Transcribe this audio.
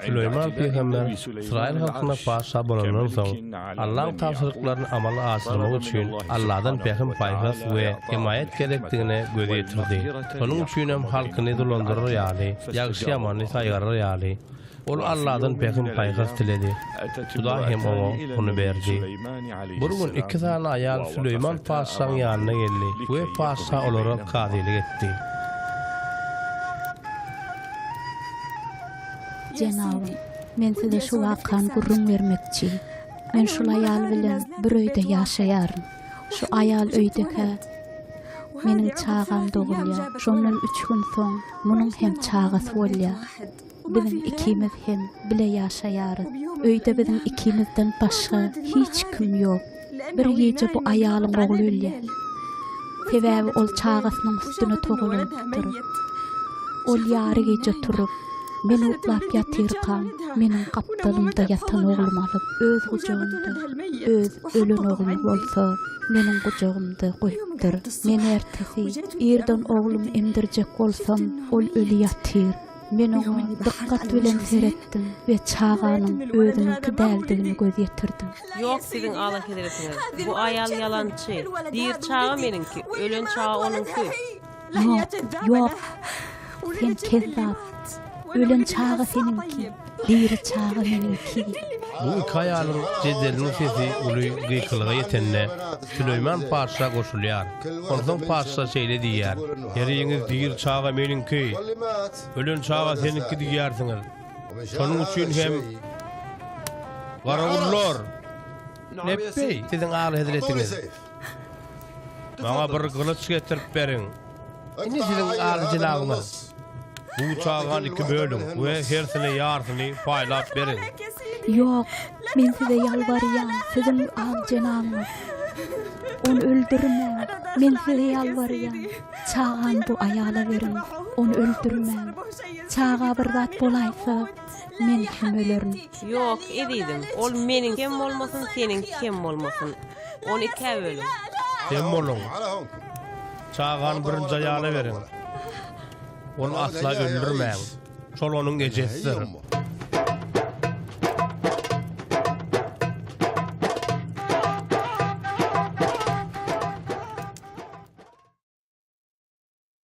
Süleýman pygamber Ysraýyl halkyna patyşa bolandan soň, Allaň tabşyryklaryny amala aşyrmak üçin Alladan pähim-paýhas we hemaýat gerekdigine göz ýetirdi. Şonuň üçinem halkyny dolandyrar ýaly, ýagşy-ýamany saýgarar ýaly, ol Alladan pähim-paýhas diledi. Hudaý hem oňa muny berdi. Bir gün iki sany aýal Süleýman patyşaň ýanyna geldi we patyşa olara kazylyk etdi. Jenabym, men size şu wakany gürrüň bermekçi. Men şul aýal bilen bir öýde ýaşaýaryn. Şu aýal öýdekä, meniň çagam dogulýar. Şondan üç gün soň munuň hem çagasy bolýar. Biziň ikimiz hem bile ýaşaýarys. Öýde biziň ikimizden başga hiç kim ýok. Bir gije bu aýalyň ogly ölýär. Sebäbi ol çagasynyň üstüne togalanypdyr. Ol ýary gije turup, men uklap ýatyrkam, meniň gapdalymda ýatan oglumy alyp, öz gujagynda, öz ölen ogluny bolsa, meniň gujagymda goýupdyr. Men ertesi irden oglumy emdirjek bolsam, ol öli ýatyr. Men oňa dykgat bilen seretdim we çaganyň özüniňki däldigine göz ýetirdim. Ýok, siziň Alyhezretiňiz, bu aýal ýalançy. Diri çaga meniňki, ölen çaga onuňky. Ýok, ýok, sen kezzap. Ölen çaga seniňki, diri çaga meniňki. Bu iki aýalyň jedeliniň sesi uly gykylyga ýetende, Süleýman patyşa goşulýar. Onsoň patyşa şeýle diýýär, Heriňiz diri çaga meniňki, ölen çaga seniňki diýýärsiňiz. Şonuň üçin hem garawullar, Lepbeý, siziň alyhezretiňiz! Maňa bir gylyç getirip beriň. Indi siziň alyjenabyňyz, bu çagany iki bölüň we hersine ýarsyny paýlap beriň. Ýok, men size ýalbarýan, siziň alyjenabyňyz, ony öldürmäň. Men size ýalbarýan, çagany bu aýala beriň, ony öldürmäň. Çaga bir zat bolaýsa, men hem ölerin. Ýok, ezizim, ol meniňkem bolmasyn, seniňkem bolmasyn. Ony ikä bölüň. Sem boluň. Çagany birinji aýala beriň. Ony asla öldürmäň. Şol onuň ejesidir.